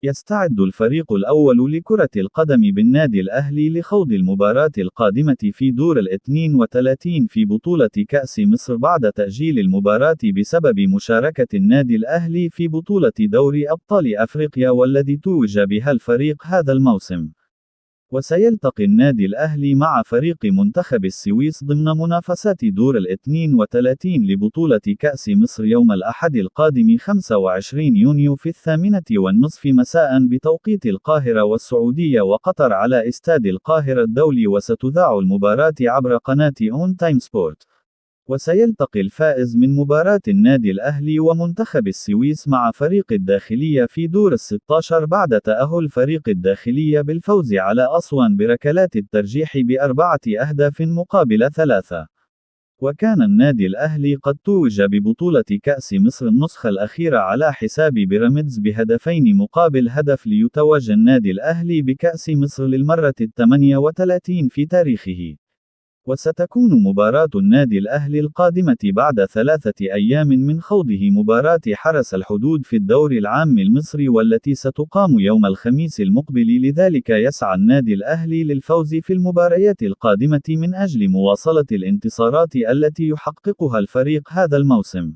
يستعد الفريق الأول لكرة القدم بالنادي الأهلي لخوض المباراة القادمة في دور ال32 في بطولة كأس مصر بعد تأجيل المباراة بسبب مشاركة النادي الأهلي في بطولة دوري أبطال أفريقيا والذي توج بها الفريق هذا الموسم. وسيلتقي النادي الأهلي مع فريق منتخب السويس ضمن منافسات دور ال32 لبطولة كأس مصر يوم الأحد القادم 25 يونيو في 8:30 مساء بتوقيت القاهرة والسعودية وقطر على استاد القاهرة الدولي، وستذاع المباراة عبر قناة أون تايم سبورت. وسيلتقي الفائز من مباراة النادي الأهلي ومنتخب السويس مع فريق الداخلية في دور ال16 بعد تأهل فريق الداخلية بالفوز على أسوان بركلات الترجيح ب4 أهداف مقابل 3. وكان النادي الأهلي قد توج ببطولة كأس مصر النسخة الأخيرة على حساب بيراميدز بهدفين مقابل هدف، ليتوج النادي الأهلي بكأس مصر للمرة ال38 في تاريخه. وستكون مباراة النادي الأهلي القادمة بعد 3 أيام من خوضه مباراة حرس الحدود في الدوري العام المصري، والتي ستقام يوم الخميس المقبل، لذلك يسعى النادي الأهلي للفوز في المباريات القادمة من أجل مواصلة الانتصارات التي يحققها الفريق هذا الموسم.